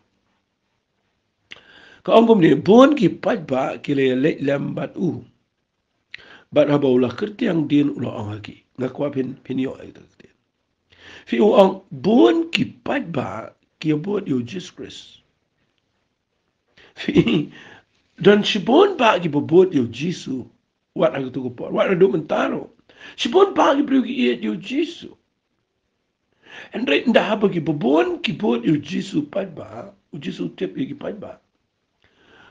Ka ong kumne, bun ki paidbah ki la ïaleit lem bad u. Bad haba u la kyrtiang dien u la ong ha ki. Nga kwah phin, phin ïoh ïa ka ktien. Phi, u ong bun ki paidbah ki ïa bud ïa U Jisu Khrist. Phi, don shibun bah kiba bud ïa U Jisu. Wat ha katu ka por, wat haduh mynta ruh. Shibun bah ki briew ki ïeit ïa U Jisu. Hynrei ynda haba kiba bun ki bud ïa U Jisu paidbah, U Jisu u tip ïa ki paidbah.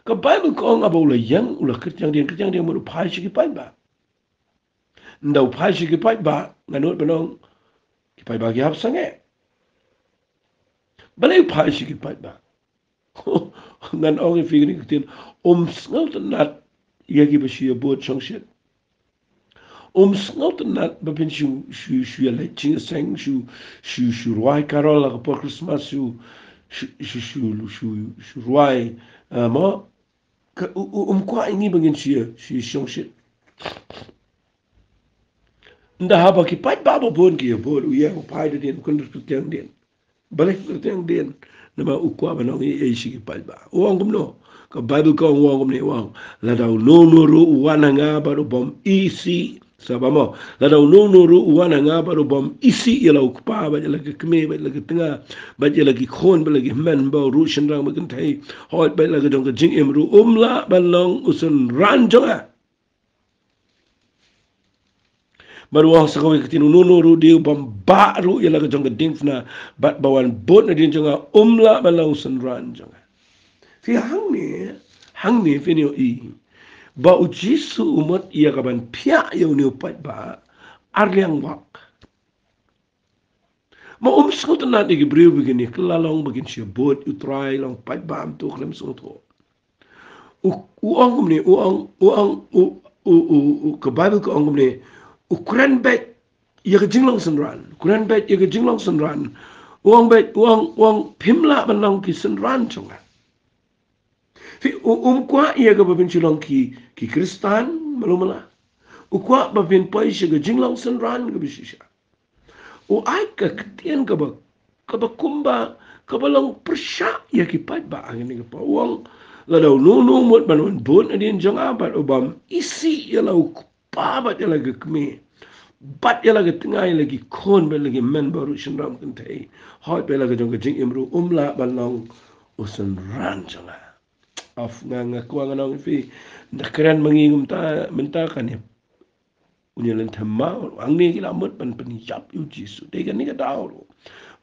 Ka Baibl ka ong haba u la ïeng, u la kyrtiang dien, kyrtiang dien mut u phai sha ki paidbah. Ynda u phai sha ki paidbah, nga nud ban ong ki paidbah ki hap sangeh. Balei u phai sha ki paidbah? Ngan ong ïa phi kane ka ktien, um sngewtynnat ïa kiba shu ïa bud shongshit. Um sngewtynnat ba phin shu, shu, shu ïaleit jingïaseng, shu, shu, shu rwai carol ha ka por Christmas, shu, shu, shu, shu, shu, shu rwai, eh, mo, ka, u, u, um kwah ïa ngi ba ngin shu ïa, shu ïa shongshit. Ynda haba ki paidbah ba bun ki ïa bud, u ïeng u phai da dien, u kynrit kyrtiang dien. Balei kyrtiang dien? Namar u kwah ban ong ei ei sha ki paidbah. U ong kumno? Ka Baibl ka ong, u ong kumne, u ong, lada uno uno ruh u wan ha nga bad u bym isih. Sa ba mo, lada uno uno ruh u wan ha nga bad u bym isih ïa la u kpa bad ïa la ka kmie bad ïa la ka tnga bad ïa la ki khun bad la ki hynmen, bad ruh shynrang bad kynthei, hooid, bad la ka jong ka jingim ruh, um lah ban long u synran jong nga. Bad u ong sa kawei ka ktien, uno uno ruh de u bym bah ruh ïa la ka jong ka diengphna bad ba wan bud nadien jong nga, um lah ban long u synran jong nga. Phi, hangne, hangne phin ïohi ba U Jisu u mut ïa ka ban phiah ïa une u paidbah ar liang wak. Ma um sngewtynnat ïa ki briew ba kin ïa kylla long, ba kin shu ïa bud ïa U Trai, long paidbah, um tu khlem sngewthuh. U, u ong kumne, u ong, u ong, u, u, u, u, ka Baibl ka ong kumne, u kren beit ïa ka jinglong synran, u kren beit ïa ka jinglong synran. U ong beit, u ong, u ong, phim lah ban long ki synran jong nga. Phi, u, um kwah ïa ka ba phin shu long ki, ki Khristan malu mala. U kwah ba phin poi sha ka jinglong synran kaba shisha. U ai ka ktien kaba, kaba kumba, kaba long pyrshah ïa ki paidbah ha kane ka por. U ong, lada uno uno u mut ban wan bud nadien jong nga bad u bym isih ïa la u kpa bad ïa la ka kmie bad ïa la ka tnga, ïa la ki khun bad la ki hynmen, bad ruh shynrang kynthei, hooid, bad la ka jong ka jingim ruh, um lah ban long u synran jong nga. Of, nga, nga kwah ngan ong ïa phi, ynda kren ma ngi mynta, mynta kane, une u lynthem ma, hangne ki la mut ban pynïap ïa U Jisu. Dei kane ka daw ruh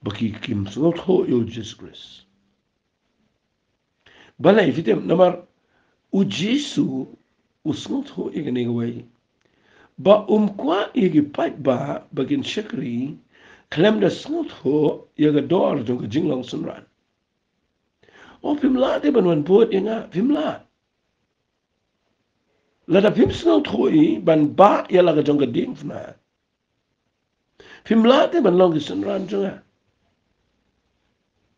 ba ki, kim sngewthuh ïa U Jisu Khrist. Balei phi tip? Namar U Jisu u sngewthuh ïa kane kawei, ba um kwah ïa ki paidbah ba kin shakri khlem da sngewthuh ïa ka dor jong ka jinglong synran. O, phim lah te ban wan bud ïa nga, phim lah. Lada phim sngewthuh ban bah ïa la ka jong ka diengphna, phim lah te ban long ki synran jong nga.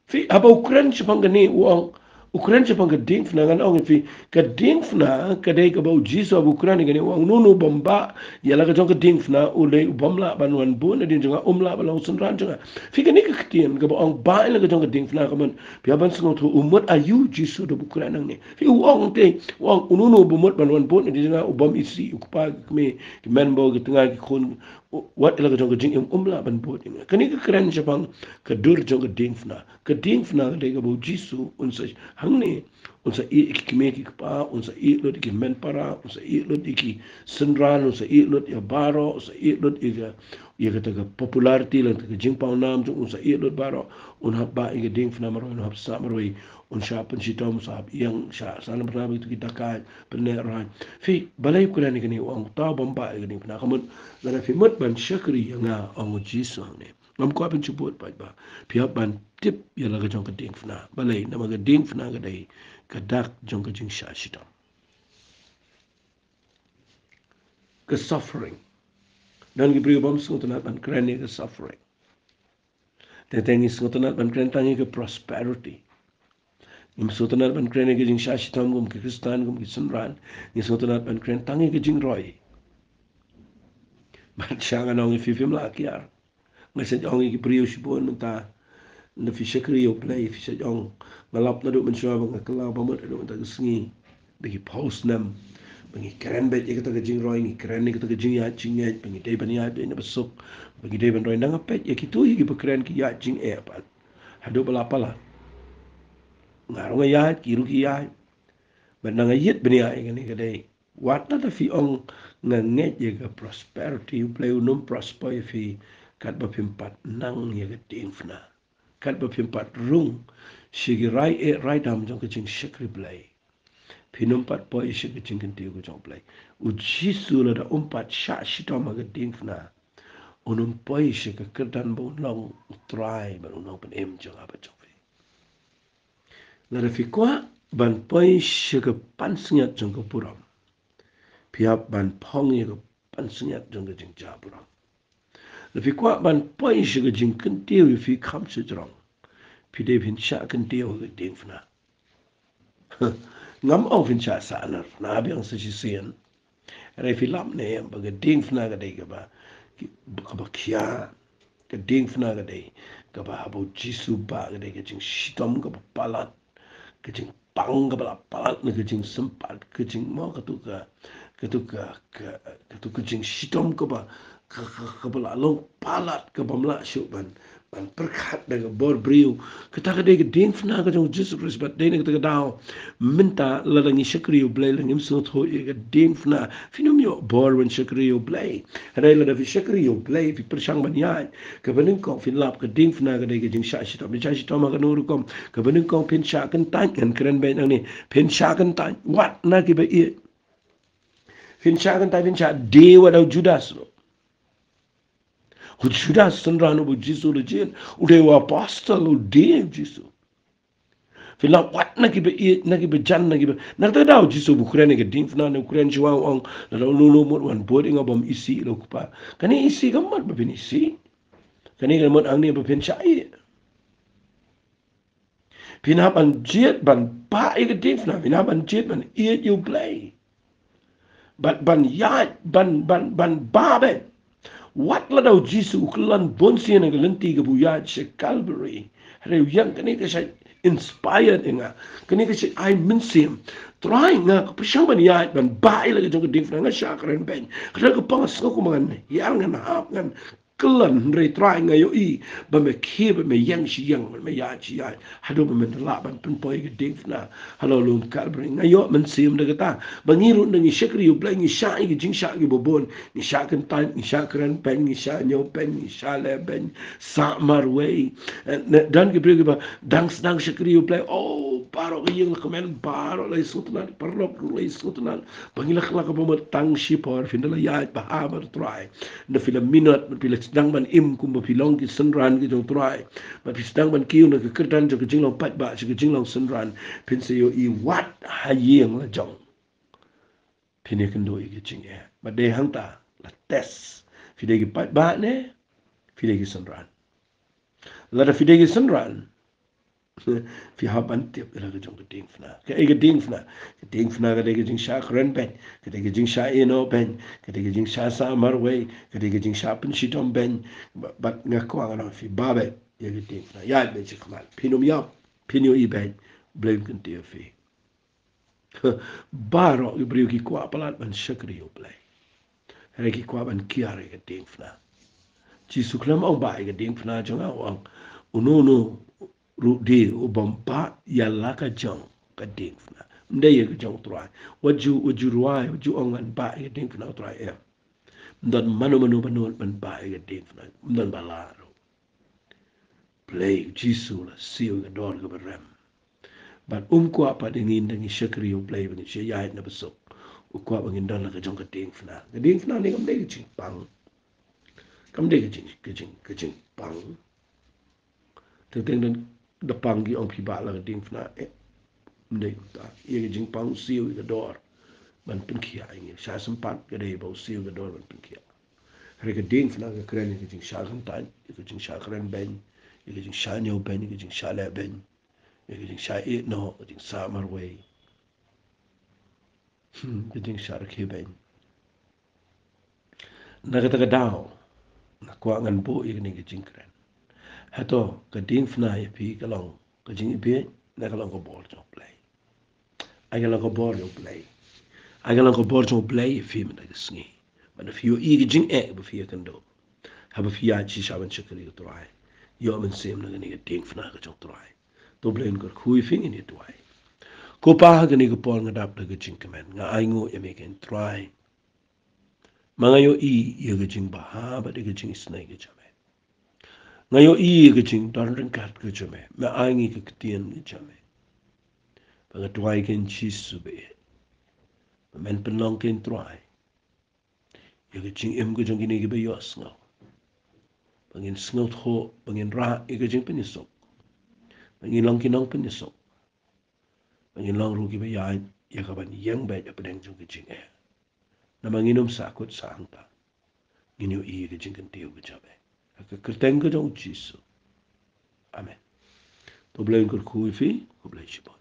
Phi, haba u kren shaphang kane, u ong, U kren shaphang ka diengphna, ngan ong ïa phi, ka diengphna ka dei kaba u Jisu haba u kren ïa kane u ong, uno uno u bym bah ïa la ka jong ka diengphna u dei u bym lah ban wan bud nadien jong nga, um lah ban long synran jong nga. Phi, kane ka ktien kaba ong bah ïa la ka jong ka diengphna, ka mut phi hap ban sngewthuh u mut aïu u Jisu da u kren hangne. Phi, u ong te, u ong uno uno u bym mut ban wan bud nadien jong nga u bym isih, u kpa, ki kmie, ki men bor, ki tnga, ki khun, u-, wat ïa la ka jong ka jingim um lah ban bud ïa nga. Kane ka kren shaphang ka dur jong ka diengphna. Ka diengphna ka dei kaba u Jisu un sa hangne, un sa ïeh ïa ki kmie ki kpa, un sa ïeh lut ïa ki hynmen para, un sa ïeh lut ïa ki synran, un sa ïeh lut ïa baroh, un sa ïeh lut ïa ka, ïa kata ka popularity lane kata ka jingpawnam jong u, un sa ïeh lut baroh, un hap bah ïa ka diengphna marwei, un hap sah marwei, un shah pynshitom, un sa hap ïeng, shah, shah namar ba kito ki dakaid, pyneh raid. Phi, balei u kren ïa kane, u ong uta u bym bah ïa ka diengphna, ka mut lada phi mut ban shakri ïa nga, ong u Jisu hangne, ngam kwah phin shu bud paidbah. Phi hap ban tip ïa la ka jong ka diengphna. Balei? Namar ka diengphna ka dei ka dak jong ka jingshah shitom. Ka suffering. Don ki briew bym sngewtynnat ban kren ïa ka suffering. Te, te ngi sngewtynnat ban kren tang ïa ka prosperity. Ngim sngewtynnat ban kren ïa ka jingshah shitom kum ki Khristan, kum ki synran. Ngi sngewtynnat ban kren tang ïa ka jingroi. Bad sha ngan ong ïa phi, phim lah kiar. Nga shait ong ïa ki briew shibun mynta, lada phi shakri ïa U Blei, phi shait ong, nga lap naduh mynshuwa ba nga kylla ba mut haduh mynta ka sngi, ba ngi phew snem ba ngi kren beit ïa kata ka jingroi, ngi kren ïa kata ka jingïaid jingngeit, ba ngi dei ban ïaid beit na basuk, ba ngi dei ban roi. Nang nga peit ïa kito hi kiba kren ki ïaid jingeh pat haduh ba la palat. Nga ruh nga ïaid, ki ruh ki ïaid. Bad nang nga ïit bniah ïa kane ka dei, wat lada phi ong nga ngeit ïa ka prosperity, U Blei un ym prosper ïa phi katba phim pat nang ïa ka diengphna, katba phim pat rung sha ki rai eh rai dam jong ka jingshakri Blei. Phin ym pat poi sha ka jingkyntiew ka jong U Blei. U Jisu lada um pat shah shitom ha ka diengphna, un ym poi sha ka kyrdan ba un long U Trai bad un long Pynim jong nga bad jong phi. Lada phi kwah ban poi sha ka pansngiat jong ka burom, phi hap ban phong ïa ka pansngiat jong ka jingjah burom. Lada phi kwah ban poi sha ka jingkyntiew ïa phi kham shajrong, phi dei phin shah kyntiew ha ka diengphna. Ngam ong phin shah sahnarphna biang sa shisien. Hynrei phi lap ne em ba ka diengphna ka dei kaba, kaba khia. Ka diengphna ka dei kaba haba U Jisu bah ka dei ka jingshitom kaba palat, ka jingpang kaba la palat na ka jingsympat, ka jingmo, katu ka, katu ka, ka, katu ka jingshitom kaba, ka, ka, kaba la long palat, kabym lah shuh ban ban pyrkhat da ka bor briew. Kata ka dei ka diengphna ka jong U Jisu Khrist, bad dei na kata ka daw mynta lada ngi shakri ïa U Blei lada ngim sngewthuh ïa ka diengphna, phin ym ïoh bor ban shakri ïa U Blei. Hynrei lada phi shakri ïa U Blei, phi pyrshang ban ïaid, kaba nyngkong phin lap ka diengphna ka dei ka jingshah shitom. Phin shah shitom ha kano ka rukom? Kaba nyngkong phin shah kyntait, ngan kren beit nangne, phin shah kyntait wat na kiba ïeit. Phin shah kyntait, phin shah die wat da u Judas ruh. U Judas, synran uba U Jisu u la jied, u dei u apostol, u die U Jisu. Phin lap wat na kiba ïeit, na kiba jan, na kiba, na kata ka daw U Jisu u kren ïa ka diengphna, u kren shuwa u ong, lada uno uno u mut wan bud ïa nga, bym isih ïa u kpa. Kane isih kam mut ba phin isih. Kane ka mut hangne ba phin shah ïeit. Phin hap ban jied ban bah ïa ka diengphna, phin hap ban jied ban ïeit ïa U Blei. Bad ban ïaid, ban, ban, ban bah beit. Wat lada U Jisu u kyllon bunsien ha ka lynti kaba u ïaid sha Calvary. Hynrei u ïeng, kane ka shait inspire ïa nga. Kane ka shait ai mynsiem. Trai, nga kwah pyrshang ban ïaid ban bah ïa la ka jong ka diengphna, nga shah kren beit. Ka dei ka pang, nga sngew kumba ngan hiar, ngan hap, ngan kyllon, hynrei Trai nga ïohi ba me khie, ba me ïeng shi ïeng, ba me ïaid shi ïaid, haduh ba men lah ban pynpoi ka diengphna halor lum Kalbari. Nga ïoh mynsiem da kata ba ngi ruh, nda ngi shakri ïa U Blei, ngi shah ïa ki jingshah kiba bun, ngi shah kyntait, ngi shah kren beiñ, ngi shah ñiew beiñ, ngi shah leh beiñ, sah marwei. Eh, ne, don ki briew kiba dang sdang shakri ïa U Blei, oh, baroh ka ïing la kmen, baroh la ïasngewtynnat, paralok ruh la ïasngewtynnat. Ba ngi la kylla kaba mut, tang shipor phin da la ïaid bha bad U Trai. Nda phi la minot, phi la sdang ban im kumba phi long ki synran ki jong U Trai. Ba phi sdang ban kiew na ka kyrdan jong ka jinglong paidbah sha ka jinglong synran. Phin sa ïohi wat ha ïing la jong phin ïakynduh ïa ki jingeh. Ba dei hangta la test. Phi dei ki paidbah ne phi dei ki synran. Lada phi dei ki synran, Phi hap ban tip ïa la ka jong ka diengphna. Kaei ka diengphna? Ka diengphna ka dei ka jingshah kren beiñ, ka dei ka jingshah ïehnoh beiñ, ka dei ka jingshah sah marwei, ka dei ka jingshah pynshitom beiñ. Ba-, bad nga kwah ngan ong ïa phi ba beiñ ïa ka diengphna. Ïaid beiñ shakhmat. Phin ym ïap, phin ïohi beiñ. Blei un kyntiew ïa phi. Baroh ki briew ki kwah palat ban shakri ïa U Blei. Hynrei ki kwah ban kiar ïa ka diengphna. Jisu khlem ong bah ïa ka diengphna jong nga, u ong, uno uno ruh de u bym bah ïa la ka jong ka diengphna. Ym dei ïa ka jong U Trai. Wat ju, wat ju rwai, wat ju ong ngan bah ïa ka diengphna U Trai, em. Ym don mano mano ba nud ban bah ïa ka diengphna. Ym don ba lah ruh. Blei, Jisu la siew ïa ka dor kaba rem. Bad um kwah pat ïa ngin da ngi shakri ïa U Blei ba ngin shu ïaid na ba suk. U kwah ba ngin don la ka jong ka diengphna. Ka diengphna ne kam dei ka jingpang. Kam dei ka jing, ka jing, ka jingpang. Teng teng da, da pang ki ong phi bah la ka diengphna, eh. Ym dei kumta. Ïa ka jingpang u siew ïa ka dor ban pynkhiah ïa ngi. Sha sympat ka dei ba u siew ïa ka dor ban pynkhiah. Hynrei ka diengphna ka kren ïa ka jingshah kyntait, ïa ka jingshah kren beiñ, ïa ka jingshah ñiew beiñ, ïa ka jingshah leh beiñ, ïa ka jingshah ïehnoh, ka jingshah marwei. Hmm, ka jingshah rkhie beiñ. Na kata ka daw, nga kwah ngan buh ïa kane ka jingkren. Hato ka diengphna ïa phi ka long ka jingbieit ne ka long ka bor jong U Blei? Ai ka long ka bor jong U Blei. Ai ka long ka bor jong U Blei ïa phi mynta ka sngi. Mynta phi ïohi ka jingeh ba phi ïakynduh. Haba phi ïaid shisha ban shakri ïa U Trai, ïoh mynsiem na kane ka diengphna ka jong U Trai. To Blei un kyrkhu ïa phi, ngin ïa duwai. Ko Pa, ha kane ka por nga dap da ka jingkmen, nga ainguh ïa me ko Trai. Ma nga ïohi ïa ka jingbha bad ïa ka jingisynei ka jong me. Nga ïohi ïa ka jingdon ryngkat ka jong me. Me ai ngi ka ktien ka jong me. Ba nga duwai ko Jisu ba ïeit, ba men pynlong ko Trai ïa ka jingim ka jong kine kiba ïohsngew. Ba ngin sngewthuh, ba ngin rah ïa ka jingpynïasuk. Ba ngin long ki nongpynïasuk. Ba ngin long ruh kiba ïaid ïa ka ban ïeng beit hapdeng jong ka jingeh. Namar ngin ym sahkut sahangta. Ngin ïohi ïa ka jingkyntiew ka jong me. Ha ka kyrteng ka jong U Jisu. Amen. To Blei un kyrkhu ïa phi, khublei shibun.